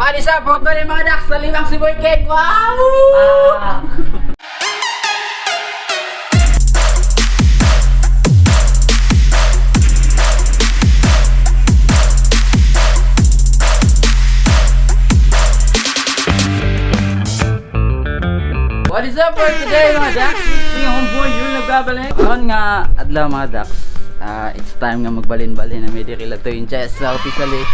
What is up, Porto ni mga Dax? Salimang si Boy King! Wow! What is up for today, mga Dax? It's me, homeboy, yun nagbabalik. Karon nga adlaw, mga Dax. It's time nga magbalin-balin na may diri lato yung chest. So, officially,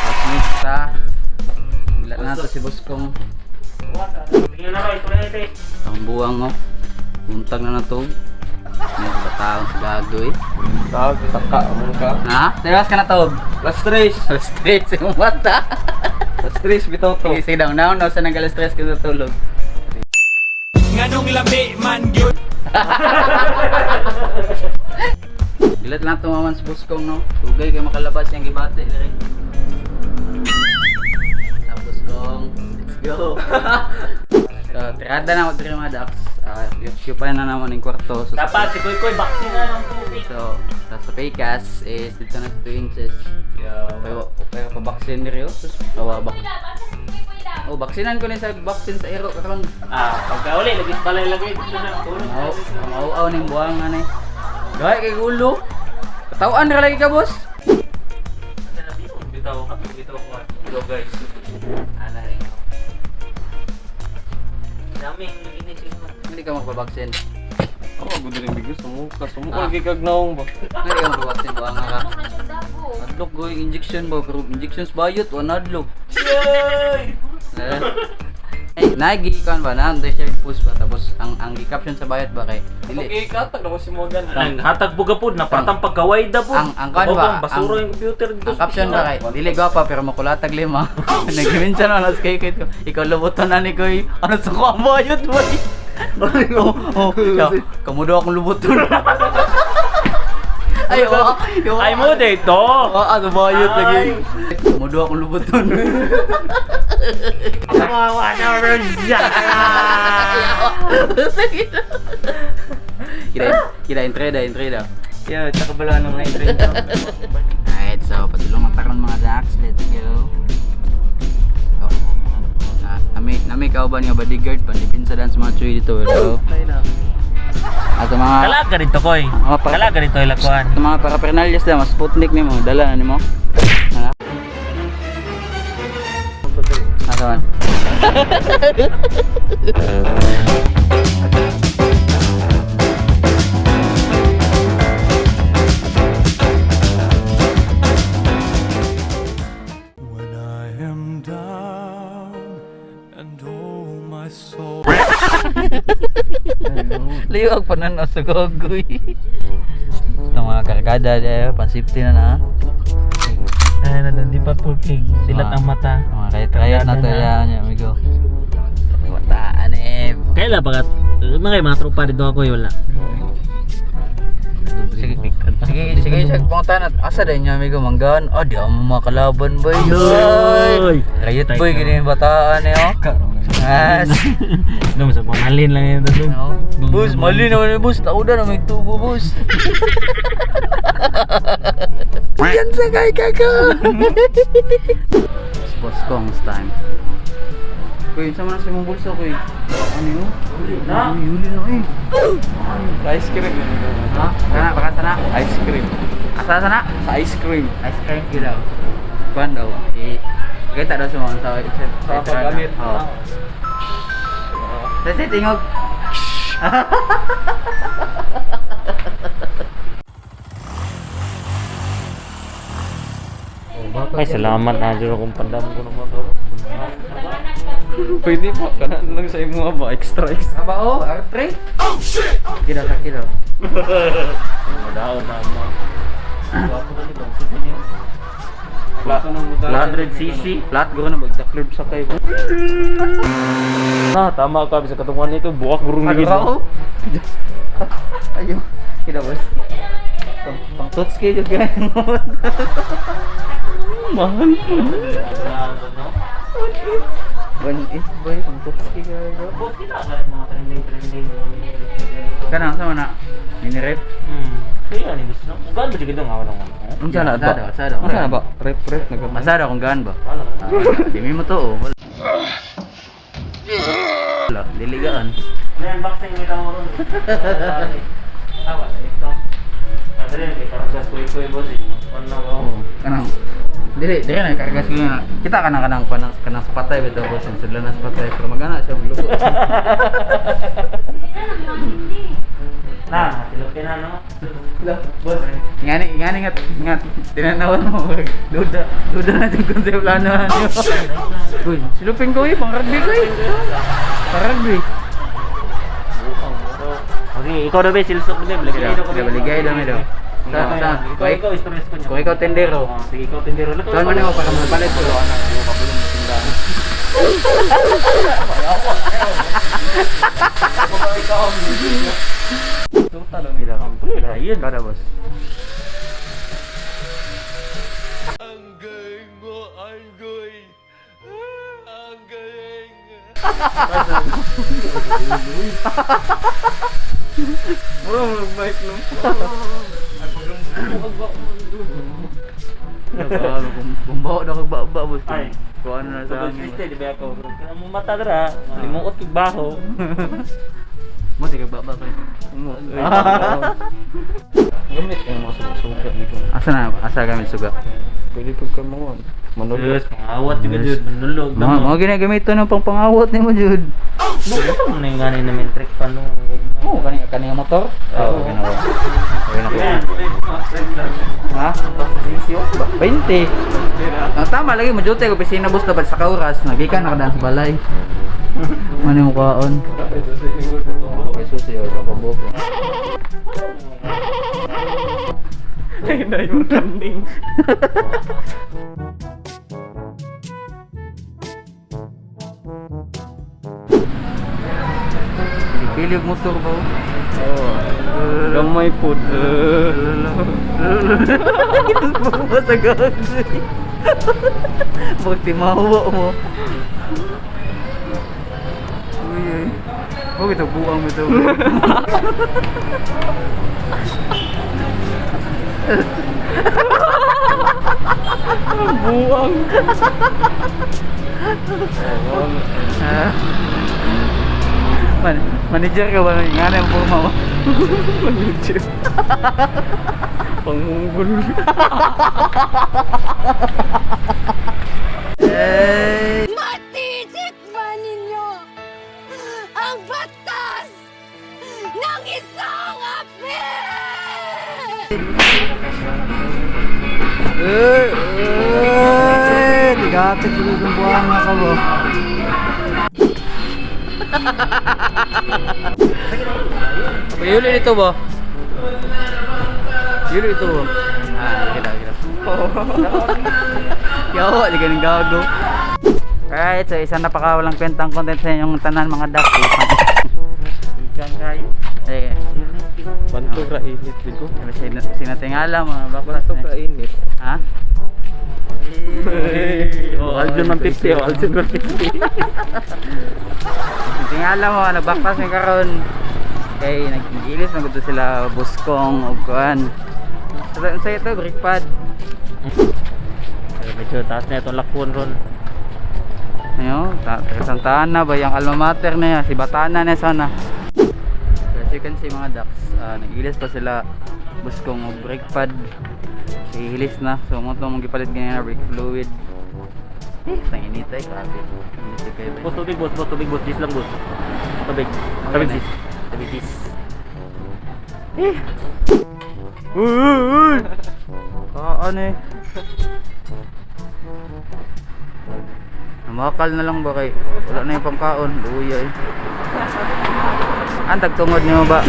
housemates ta. Wala na to si boss kong. Ang buwang oh. Buntag na na to. May bataon sa gago eh. Tawag, saka, ano ka? Ha? Serious ka na to? Last tres! Alas 3 sa imong mata. Last tres, bitaw to. Sige, sige daw. Now, now, sa nag alas 3 ka natulog. Nganong lami man gyud. Gilat lang tumaman sa buskong, no? Dugay kay makalabas yung gibati. Diri. Tapos kong, let's go. So, tirada na ako diri, mga Dax. Occupy na naman yung kwarto. So, Dapat si Kuy Kuy vaccine na ng tubig. So, sa Paycas is dito na sa 2 inches. Yeah. Pero, pero pa-vaccine diri oh. Sus, awa bak. Oh, vaksinan ko ni sa vaccine sa iro karon. Pagka uli lagi sa balay lagi dito na tulog. Mau, mau ning buwang ani. Gahi kay gulo. Katawan ra lagi ka, boss. Bitaw ka, bitaw ko. Hello guys. Ana rin. Daming ginising mo. Hindi ka magpabaksin. Ako, good rin bigos. Sumuka, sumuka. Ah. Lagi kag naong ba? Hindi ka magpabaksin, buwang ka. Adlok go injection ba, pero injection sa bayot wa nadlok. Yay! Ay, nagi kon ba na ang shared post ba tapos ang gi-caption sa bayot ba kay dili Okay, katag na ko si Morgan. Ang hatag buga pod na patang pagkaway da pod. Ang kan ba, Basura ang- yung computer dito. Ang caption ba kay dili gwapa pero makulatag lima. Nag-mention na las kay kay ikaw lubuton na ni koy. Ano sa ko ang bayot boy? Oh, siya, kamo daw akong lubuton. Ay, oh, oh, Ay mo dito. Oh, ano bayot lagi. Kamo daw akong lubuton. Kawawa na siya. Kira kira entreda, entreda. Yeah, tsaka bala nang na-train. Alright, so patulong ang karon, mga Dax. Let's go. So, nami nami kauban nga bodyguard pandipinsa dan sa mga chuy dito pero. At sa mga Kalaga dito koy. Mga Kalaga dito ilakuan. sa mga paraphernalia da mas Sputnik nimo dala na nimo. Ha? Asa man? When I am down and oh my soul. Layo ang pananaw sa gogoy. Ito mga kargada dahil pan safety na na. Ay, na di pa tubig. Silat ang mata. Mga kaya tryout na to yan, amigo. Wataan eh. Kaya pa mga mga tropa dito ako wala. Sige, sige, sige, sige, pangutan at asa din niya, amigo, manggaan. Ah, di ako makalaban, boy. Oy! Riot, boy, ganyan yung bataan eh, oh. As. No, sa pamalin lang yun doon. No. Boss, mali naman eh, boss. Tao na, may tubo, boss. Yan sa kay kaka. Boss Kong's time. Kuy, sama na sa imong bulsa, kuy. Ano yun? Na. Uy, huli na, eh. Ice cream. Ha? Sana, baka sana. Ice cream. Asa sana? Sa ice cream. Ice cream kilo. Kuan daw. Eh, kita daw sa mga sa Sa paggamit. Oo. Sa tingog. Ay, salamat na dyan akong pandam ko ng mga Pwede po, kanan lang sa imo ba? Extra, extra. Aba oh, R3. Oh shit. Kilo sa kilo. Madaw na mo. Flat. 100 cc. Flat guro na bagdaklib sa kay. Na, tama ka bisa katungan nito buwak gurung Ano gid. ka oh? Ayo, kilo boss. Pang pang tots kayo ganyan. Mahal po. 1.8 boy, pang tots kayo. Boss, kita ka rin mga trending trending. Kana sama na. Mini rep. Kaya ni gusto no. Ugan ba jud nga wala mo. Unsa na ba? Asa daw? Unsa na ba? Rep rep nag Asa daw kung gaan ba? Ah, di mo to oh. Wala. Wala, diligaan. May unboxing ni tamo ron. Tawa sa ito. Adre kay kargas kuy kuy boss. Ano ba? Oo, kanang dili dili na kargas ko na. Kita kanang kanang kanang kanang sa patay bitaw ko sudlan na sa patay pero magana siya magluto. Na, silupin na no. Boss. Ngani ngani nga nga tinanawan mo duda duda na yung konsep plano niyo. Uy, silupin ko eh, pang rugby ko eh. Pang rugby. Okay, ikaw daw ba silsok ba? Baligay daw Sila baligay daw daw. Sa sa Ikaw ikaw stress ko niya. Kung ikaw tendero. Oh, sige, ikaw tendero. Saan man mo para mapalit ko. Ayun. Ikaw na, boss. Ang galing mo, ang galing. Ang galing. Bro, bike no. Bumbaw na kag baba, boss. Ay. Kuha na sa Sa hangin. triste di ba ako? Kaya mo mata dara, limuot kig baho. Mo sige baba ko. Gamit ang mga suga ni ko. Asa na? Asa gamit suga? Pwede pag ka mo. Manulog. Sus, pangawat juga jud, manulog. Mga mga ginagamit to ng pangpangawat nimo jud. Bukas mo na yung gani namin trick pa no. Oh, kani kani nga motor? Oo, kani ko. Okay na ko. Ha? 20. Ang tama lagi mo duty ko opisina boss dapat sa kauras nagikan na kadaan sa balay. Ano yung kaon? Okay, susi o kapabok. Ay, na yung kanding. Pili og motor ba? Oh. Gamay pod. Sa gagawin. Bakit timawa mo? Uy, ay. Oh, ito buang ito. Buang. Ha? Manager ka ba? Nga na yung forma mo. Manager. Pangunggol. Eh! Matitikman ninyo ang batas ng isang api! Eh! Eh! Tigapit yung buwan na ka ba? Yuli nito ba? Yuli ito ba? Ah, kita, kita. Yawa, di ka ng gago. Alright, so isang napakawalang kwentang content sa inyong tanan mga duck. Ikan kayo. Eh, Bantog ra init ligo. sinatingala mga baklas. Bantog ra init. Ha? Oh, Aljun 150, oh, Aljun 150. Tingala mo, nagbaktas ni karon. Kay nag-ilis na gud sila buskong og kuan. Sa sa ito brake pad. Ay, medyo taas na itong lakon ron. Ayo, ta Santa Ana ba yung alma mater na yan, si Batana na sana. So, as you can see mga ducks, nag-ilis pa sila buskong og brake pad. Hihilis na. So mo to mong gipalit ganyan na brake fluid. Eh, tanginita eh, grabe. Init kayo ba? Boss, tubig, boss, boss, tubig, boss, dis lang, boss. Tubig. Tubig, dis. Tubig, dis. Eh. Uy, uy, uy. Kaan eh. Namakal na lang ba kay wala na yung pangkaon, luya eh. Ang tagtungod niyo ba?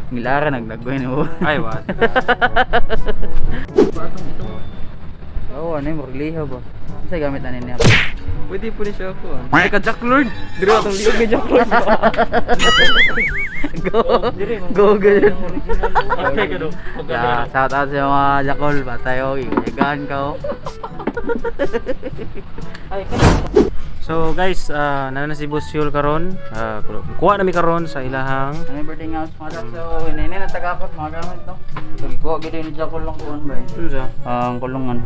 Milara naglagoy niyo. Ay, wa. Oo, ano yung magliha ba? Ano gamit na niya? Pwede po ni siya ako. Ay, ka Jack Lord. Diri atong liog ni Jack Lord. Go! Go, ganyan. Okay, gano. Yeah, shout out sa mga Jakol, patayo, yagaan ka oh. So guys, naa na si Boss Yul karon. Kuha na mi karon sa ilahang Ano yung birthday house mga Dax? So, inay na tagakot mga gamit no. So, kuha gid ni Jack lang kuan ba. Unsa? Ang kulungan.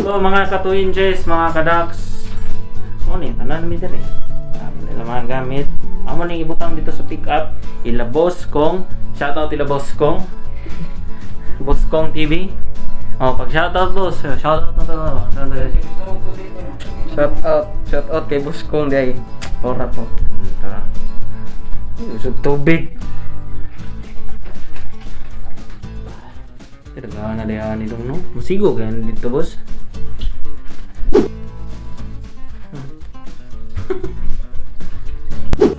So mga ka-2 inches, mga ka-Dax, mo ni tanan mi diri. Nila mga gamit. Amo ning ibutang dito sa pick up. Ila Boss Kong, shoutout ila Boss Kong. Boss Kong TV. Oh, pag shoutout boss, shoutout na to. Shout out, shout out kay Boss Kong diay. Ora po. Tara. Usog tubig. Talaga na diyan ni dong no. Musigo kay dito boss.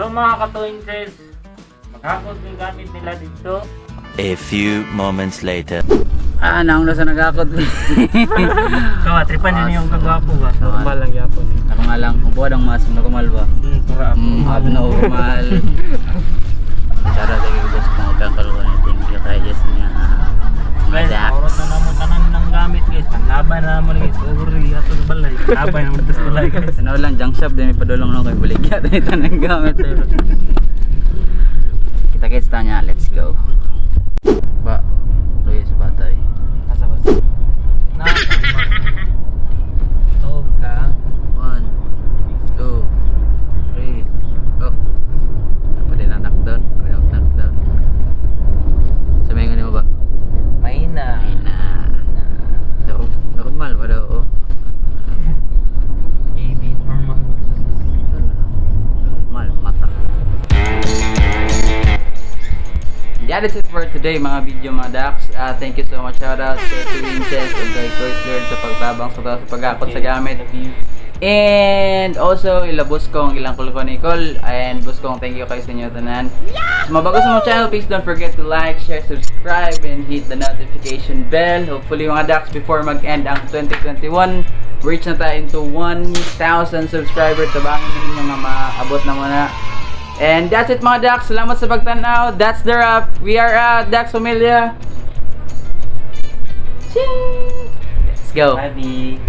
So mga ka-2 inches, maghakot yung gamit nila dito. A few moments later. Ah, naong na sa nagakot. So, tripan din yung kagwapo ba? Normal lang gyapon. Ako nga lang, upo ang mas normal ba? Tura. Abnormal. Shout out kay Boss Kong kang kalungan. Thank you kay Yes niya. Mga Guys, Dax. orot na namo tanan ng gamit guys. Panlaban na namo ni guys. Sorry, ato sa balay. Laban na mo dito sa balay guys. Ano lang, junk shop din may padulong no kay baligya din tanang gamit. Kita kits tanya, let's go. Ba, luya sa batay. Asa boss? Na, tama. Tog ka. 1, 2, 3, go. Pwede na knockdown, pwede na knockdown. Sa may mo ba? Mahina. Ay na. Normal ba daw? Oh. AB normal. Normal, mata. Yeah, that's it for today mga video mga Dax. Thank you so much. Shout out to 2 Inches and kay Toys Lord sa pagtabang sa pag-akot sa gamit. And also, ila Boss Kong, ilang kulko Nicole. And Boss Kong, thank you kayo sa inyo tanan. Sa mga bago sa mga channel, please don't forget to like, share, subscribe, and hit the notification bell. Hopefully mga Dax, before mag-end ang 2021, reach na tayo into 1,000 subscriber. Tabangin ninyo nga maabot na muna. And that's it mga Dax. Salamat sa pagtanaw. That's the wrap. We are out. Dax Familia. Ching! Let's go. Bye.